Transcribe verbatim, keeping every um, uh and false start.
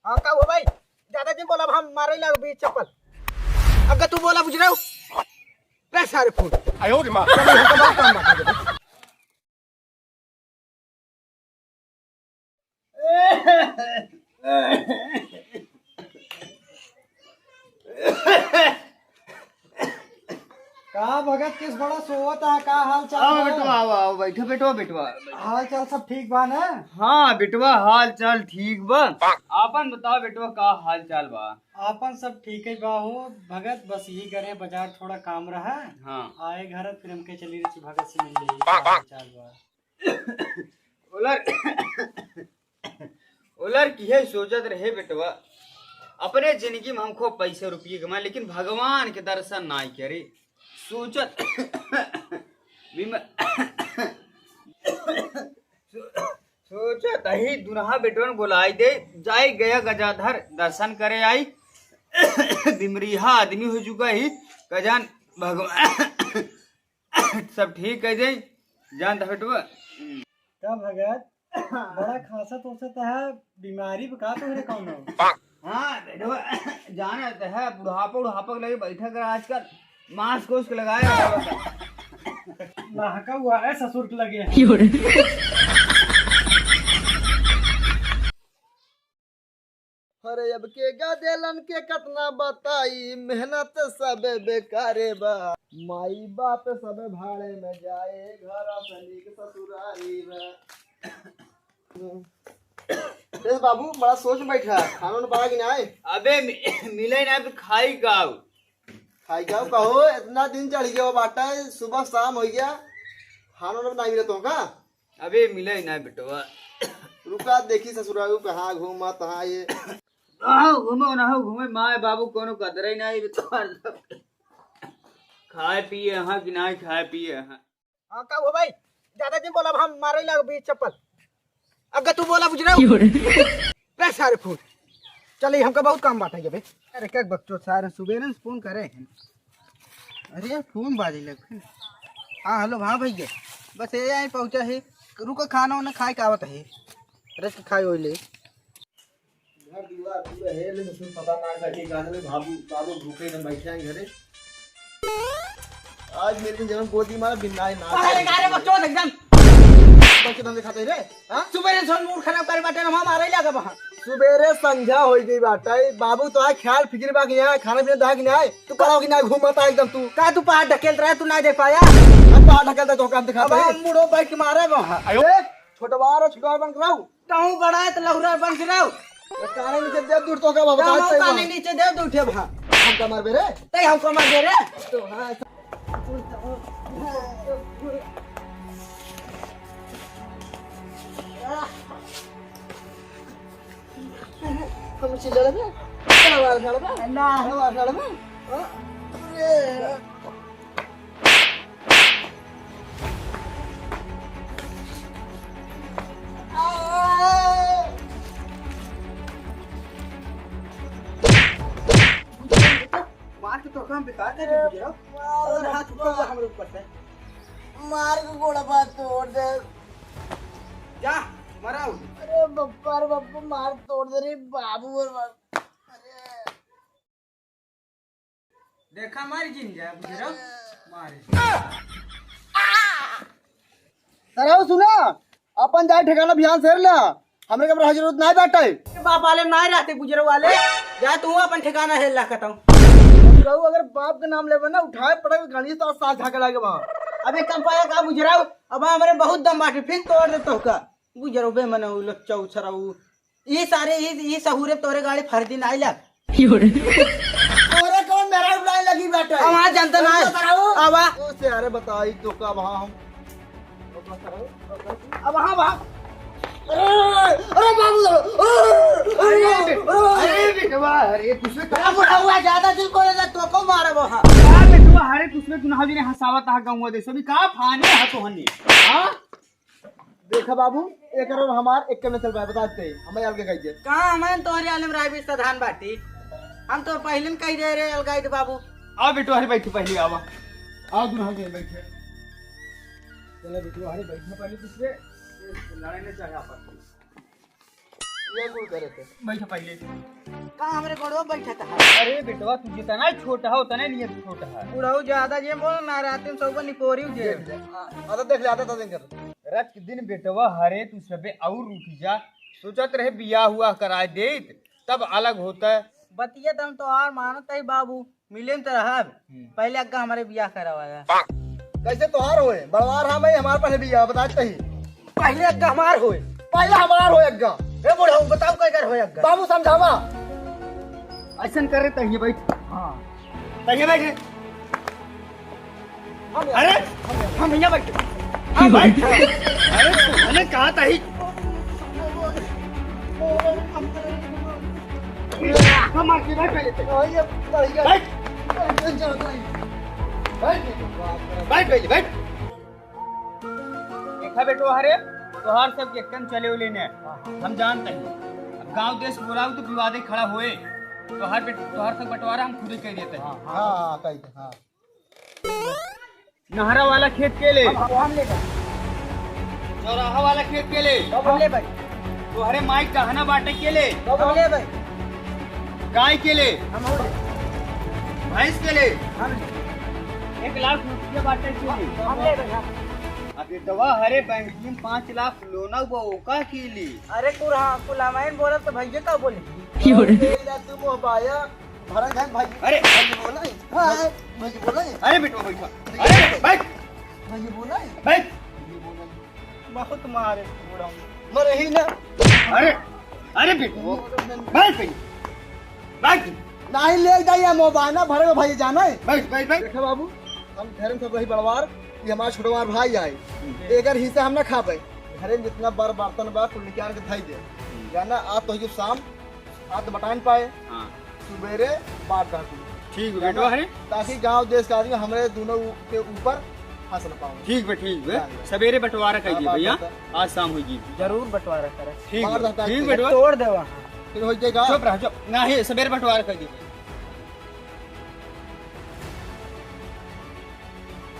हाँ, का हुआ भाई? ज्यादा जिन बोला, हम मारे लाग बीच चप्पल। अगर तू बोला, बुझ रहे हो? रे सारे फूल। आयो रे माँ। चलो, हमका बहुत काम बाटे। का भगत, किस बड़ा सोवत है? का हाल चाल आओ बा? बेटवा, आओ, आओ, बैठो बेटवा, बेटवा। हाल चाल सब ठीक बा ना? हाँ बेटवा, हाल चाल ठीक बा। आपन बताओ बेटवा, का हाल चाल बा? आपन सब ठीक ही बा हो भगत, बस यही गरे बाजार थोड़ा काम रहा। हाँ। आए घर, फिर हमके चली रही भगत से मिल ले, का हाल चाल बा? ओलर, ओलर की है सोचत रहे बेटवा, अपने जिंदगी में हम खूब पैसे रुपये कमाए, लेकिन भगवान के दर्शन नाई करे। सोचत बिम-, सो-, सोचत ही दुनहा बेटवन बोलाई दे, जाए गया गजाधर दर्शन करे आई। बिमरीहा आदमी हो चुका ही, कजान भगवान सब ठीक कह दे, जान था बेटवा। का भगत, बड़ा खांसत ओसत है, बीमारी बा का तोहरे कौनो? हाँ बेटवा, जानत है, बुढ़ापा उढ़ापा के लगे बैठा कर आजकल मास्क उस्क लगाए रहता बा। लहका हुआ है ससुर के लगे। अरे अब के गदेलन के कतना बताई, मेहनत सब बेकारे बा। माई बाप सब भाड़े में जाए, घर से नीक ससुरारी बा। ए बाबू, बड़ा सोच में बैठा, खाना वाना बना कि नाय? अबे मि-, मिले ना तो खाई काऊ? खाई काऊ कहो, इतना दिन चढ़ गया बाटा, सुबह शाम हो गया, खाना वाना नाय मिला तो का? अबे मिले ही ना बेटवा। रुका देखी ससुरारू कहाँ घूमा तहाँ ये। ना हो घूमे, ना हो घूमे, माय बाबू कोनो कदर ही नाई बेटवा। खाए पिए यहाँ कि नाई खाए पिए यहाँ। हाँ, का हुआ भाई? ज्यादा जिन बोला, हम मारे लाग बीच चप्पल। अगर तू बोला, बुझ रहे हो? क्यों रे? रे सारे फूल। चलिए, हमका बहुत काम बाटे ये बे। अरे, क्या बकचोद सारे सुबेरे से फोन करे हैं। अरे, फोन बाजे लग। हाँ, हेलो, हाँ भैया। बस ये आई पहुँचा है। रुको, खाना वाना खाए के आवत है। रस खाए होई ले। घर दुआर पूरा है, लेकिन उसमें पता ना था कि गाने में बाबू, बाबू भूखे एकदम बैठे हैं घरे। आज मेरे दिन जन्म गोदी मारा बिनाए ना। अरे, अरे, बकचोद एकदम। बच्चे धंधे खाते रे, हाँ? सुबेरे सोन मूड खराब करे बाटे ना, हम आ रही लगा वहाँ। सुबेरे संझा होई गई बाटे, बाबू तो आए ख्याल फिक्र बा कि यहाँ खाना पीना दहा कि नाय, तू पढ़ाओ कि नाय, घूमता एकदम तू। का तू पहाड़ ढकेल रहा है, तू ना देख पाया? हम पहाड़ ढकेलता तो काम दिखाता अब है। हम मुड़ो बैठ के मारे वहाँ। आयो। ए, छोटवार, छोटवार बन के रहो। कहूँ बड़ा है तो लहुरा बन के रहो। ये काने नीचे दे दूर तो का बाबा, कहूँ बताते काने हैं। नीचे दे दूर थे वहाँ। हम कमर बेरे। तै हम कमर बेरे। तो हाँ, हम चिल्ला लगे, तलवार खड़ा बा। ना। तलवार खड़ा बा। अरे। मार के तो काम बेकार कर दे दिया। और हाथ ऊपर हुआ हमरे ऊपर से। मार के गोड़ा बात तोड़ दे। जा, मराओ। अरे बप्पा रे बप्पा, मार तोड़ दे रे बाबू और बाबू। अरे। देखा मार जिन जाए, बुझ रहा? मारे। सरऊ सुना, अपन जाए ठिकाना बिहान से हेर ला, हमरे के हमरा जरूरत नाय बाटे। बाप वाले नाय रहते बुजरऊ वाले, जा तू अपन ठिकाना हेर ला कतऊ। बुजरऊ अगर बाप के नाम लेबे ना, उठाए पड़े गणेश तो साथ झाके लागे बा। अबे कम पाया का बुजरऊ, अब हमरे बहुत दम बाटे, फिर तोड़ दे तो का। बुजरऊ बे मने उ लच्चा उछरऊ। ई सारे, ई, ई सहूरे तोरे गाड़ी फर्जी नाय लग। तोरे कौन मेरा उड़ाए लगी बाटे? अब वहाँ जनता ना है। बताओ। अब आ। ओ से अरे बताई तो का वहाँ हम। अब वहाँ, वहाँ। अरे, अरे बाबू, अरे, अरे, अरे, अरे बेटवा, अरे कुछ में अरे बुढ़ा हुआ ज्यादा दिल करे ना तो को मारे वहाँ। का बेटवा, अरे कुछ में तू ना हंसावत हा गाँव दे सभी का फाने हा तो हनी। हाँ? देखा बाबू, एक और हमार एक में चल रहा है, बता देते हैं, हमें अलग कह दे। कहाँ हमें तोहरे आलम राय भी साधारण बाटी, हम तो पहले में कह दे रहे अलगाई दे बाबू। आओ बेटो, अरे बैठो पहले, आओ, आओ दोनों हम बैठे। चलो बेटो, अरे बैठो पहले, दूसरे लड़ाई नहीं चाहे आपस में। ये कुल करे थे। बैठ पहिले। का हमरे गोड़वा बैठत है? अरे बेटवा, तू जितना छोटा हो, उतना नियत छोटा है। बुढ़ऊ ज्यादा जे बोल ना, रात में सब निपोरी जे। देख ले। आदत देख ले, आदत देख ले। रात के दिन बेटवा हरे, तू सबे और उठ जा। सोचत रहे बियाह हुआ कराए देत, तब अलग होता। बतिया तम तो और मानत है बाबू। मिले में तो रहब। हम्म। पहले अग्गा हमारे बियाह करावा है। कैसे तोहार होए? बड़वार हम है, हमारे पहले बियाह बता तही। पहले अग्गा हमार होए। पहले हमार होए अग्गा। ए बुढ़ऊ, बताओ कैकर होए अग्गा। बाबू समझावा। ऐसन करे तहिए बैठ। हाँ। तहिए बैठ। हम अरे, हम यहाँ बैठ। हम बैठ। अरे, मैंने कहा था ही। हम मार के बैठ पहले। बैठ। बैठ। बैठ पहले, बैठ। देखा बेटो, अरे, तोहार सब के एकदम चले उले ने। हम जानते हैं। अब गांव देश बोलाओ तो विवादे खड़ा होए। तोहार बेट-, तोहार सब बंटवारा हम खुदे कह देते हैं। हाँ, हाँ, कह दे, हाँ। नहरा वाला खेत के ले? हम, हम ले भाई। चौराहा वाला खेत के ले? हम ले भाई। तोहरे माई गहना बाटे के ले? हम ले भाई। गाय के ले? हम ले। भैंस के ले? हम ले। एक लाख रुपया बाटे के ले? हम ले भाई, हम। अबे दवा हरे बैंक में पाँच लाख लोना बा, ओका के ले? अरे कुल, हाँ, कुल हमारे बोला तो भैया का बोले? क्यों रे? ये ना तू मोबाया। भरा जाए भाई। अरे। भाई बोला है। हाँ, भाई बोला है। अरे बेटवा बैठा। अरे बैठ। भाई बोला है। बैठ। बहुत मारे बूढ़ा। मरे ही ना। अरे, अरे बेटवा। बैठ भाई। बैठ। नहीं ले जाइए मोबाइल ना भरे भाई जाना है। बैठ, बैठ, बैठ। देखा बाबू, हम घर में सब रही बड़वार, ये हमारा छोटवार भाई आए। एकर हिस्सा हम ना खा पाए। घर में जितना बार बर्तन बा, कुल निकाल के धई दे। जाना, आज तो ही शाम, आज तो बटान पाए। हाँ। सुबेरे बात डाकू। ठीक बे, जानना? बेटवा, अरे। ताकि गांव देश का आदमी हमरे दोनों उ-, के ऊपर हंस न पावे। ठीक बे, ठीक बे। जानना। सवेरे बंटवारा कर हाँ, दिए बात भैया। बता। आज शाम हो जी। जरूर बंटवारा करे। ठीक बात बे, बता ठीक के। बेटवा। तोड़ दे वहाँ। फिर हो जाएगा। चुप रह, चुप। नहीं, सवेरे बंटवारा कर दिए।